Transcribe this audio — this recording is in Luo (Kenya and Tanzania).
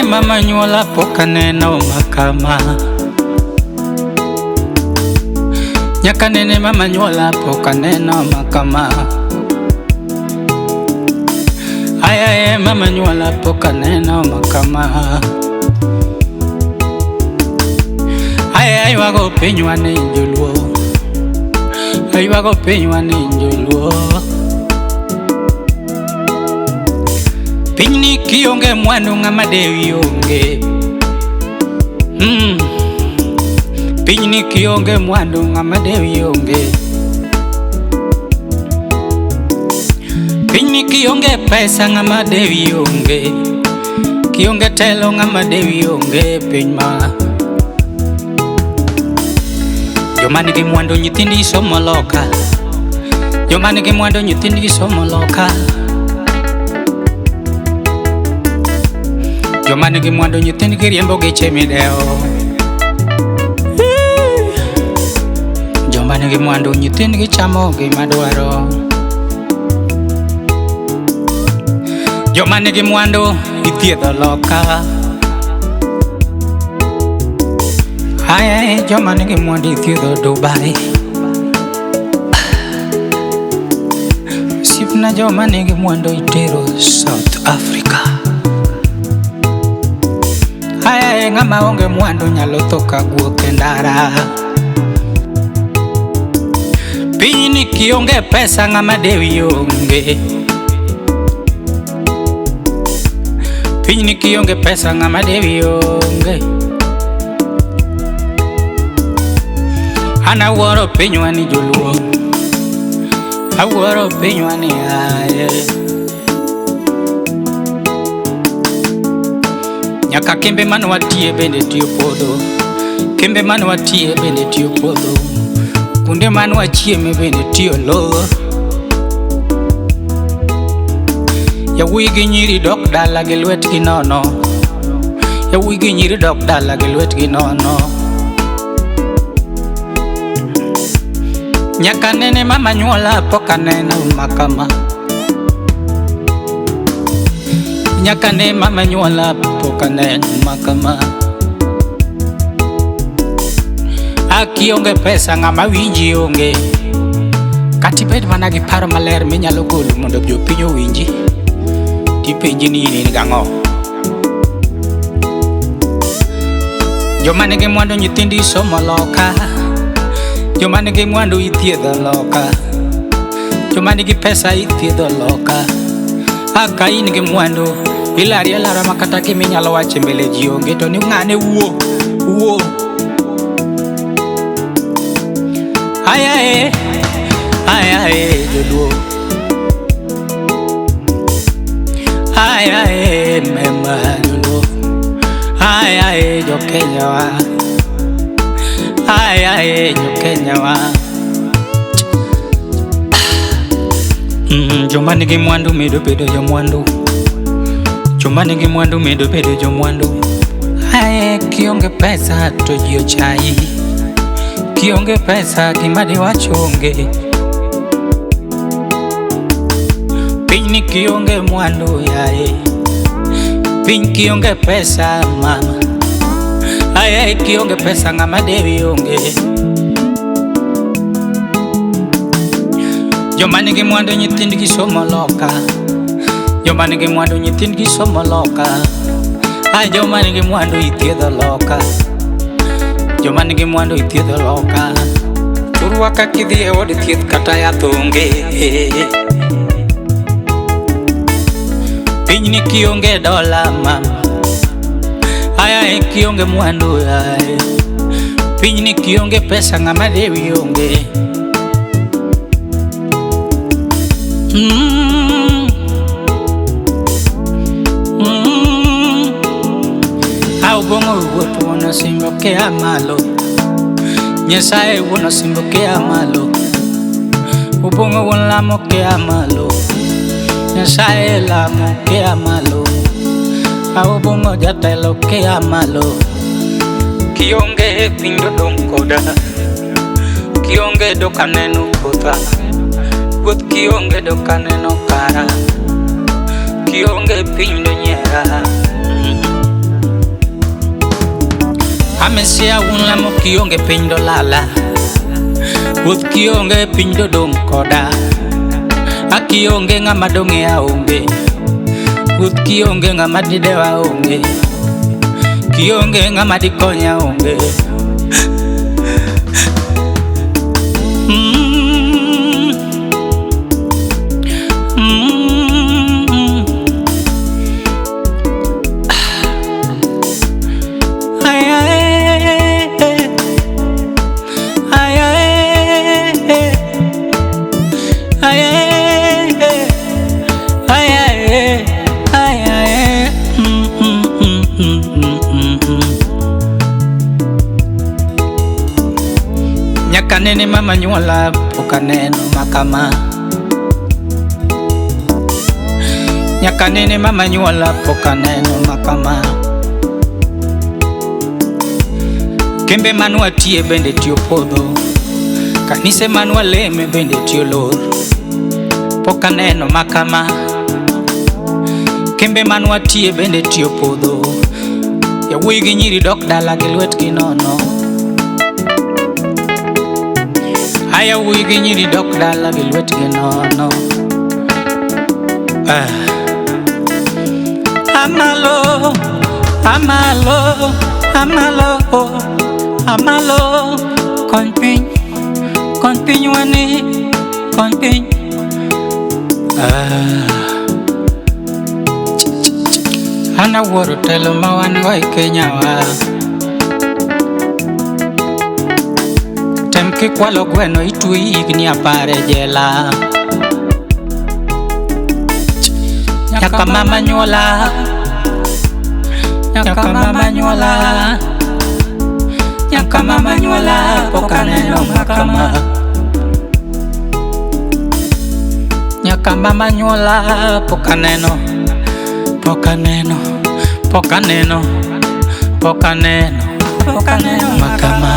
mama nyuola pok aneno makama. Nyaka nene mama nyuola pok aneno makama. Ayaye mama nyuola pok aneno makama. Ayaye aywago pinywa ni joluo, aywago pinywa ni joluo. Pinyni kionge mwandu ng'ama dewi onge. Pinyni kionge mwandu ng'ama dewi onge. Pinyni kionge pesa ng'ama dewi onge. Kionge telo ng'ama dewi onge piny ma. Joma nigi mwandu nyithindgi somo loka. Joma nigi mwandu nyithindgi somo loka. Joma nigi mwandu nyithindgi riembo geche midewo. Joma nigi mwandu nyithindgi chamo gima dwaro. Joma nigi mwandu ithiedho loka. Aye, joma nigi mwandu ithiedho Dubai. Osiepna joma nigi mwandu itero South Africa. Aye, ng'ama onge mwandu nyalo tho ka guok e ndara. Pinyni kionge pesa ng'ama dewi onge. Pinyni kionge pesa ng'ama dewi onge. An awuoro pinywa ni joluo, awuoro pinywa ni aye. Nyaka kembe mane watie bende tiyo puodho, kembe mane watie bende tiyo puodho, kuonde mane wachieme bende tiyo lowo. Yawuoyi gi nyiri dok dala gi lwetgi nono, yawuoyi gi nyiri dok dala gi lwetgi nono. Nyaka nene mama nyuola pok aneno makama. Nyaka ne mama nyuola pok aneno makama. Akionge pesa ng'ama winji onge. Kata ibed mana gi paro maler minyalo golo mondo jopiny owinji, tipenji ni in in gang'o. Joma nigi mwandu nyithindgi somo loka. Joma nigi mwandu ithiedho loka. Joma nigi pesa ithiedho loka. Ka in gi mwandu ilari alara ma kata giminyalo wacho e mbele ji onge to ni ng'ane wuo wuo. Ayaye, ayaye joluo, ayaye mema joluo, ayaye jokenya wa, ayaye jokenya wa. Joma nigi mwandu medo bedo jomwandu, joma nigi mwandu medo bedo jomwandu. Aye, kionge pesa to ji ochayi, kionge pesa gima diwach onge. Pinyni kionge mwandu yaye, piny kionge pesa mama. Aye, kionge pesa ng'ama dewi onge. Joma nigi mwandu nyithindgi somo loka, joma nigi mwandu nyithindgi somo loka. Ay, joma nigi mwandu ithiedho loka, joma nigi mwandu ithiedho loka. Thurwa ka kidhi e od thieth kata yath onge. Pinyni kionge dola mama, ayaye kionge mwandu yaye. Pinyni kionge pesa ng'ama dewi onge. Aubong'o wuoth wuon osimbo kia malo, Nyasaye wuon osimbo kia malo, Obong'o wuon lamo kia malo, Nyasaye lamo kia malo, Aubong'o jatelo kia malo. Kionge piny dodong' koda, kionge dok aneno kotha, wuoth kionge dok aneno kara, kionge piny donyiera. Amesia un lamo kionge piny dolala. Wuoth kionge piny dodong' koda. Akionge ng'ama dong' e aonge. Wuoth kionge ng'ama didewa onge. Kionge ng'ama dikonya onge. Nyaka nene mama nyuola pok aneno makama. Nyaka nene mama nyuola pok aneno makama. Kembe manwatie bende tiyo podho. Kanise manwaleme bende tiyo lor. Pok aneno makama. Kembe manwatie bende tiyo podho. Yawuoyi gi nyiri dok dala gi lwetgi nono. Aya wuoyi gi nyiri dok dala gi lwetgi nono. Amalo, amalo, amalo, amalo. Kony piny wani, kony piny. An awuoro telo ma wan go e Kenya wa. Tem kikwalo gweno itweyi higni 10 e jela. Nyaka mama nyuola, nyaka mama nyuola, nyaka mama nyuola pok aneno makama. Nyaka mama nyuola pok aneno, pok aneno, pok aneno, pok aneno, pok aneno makama.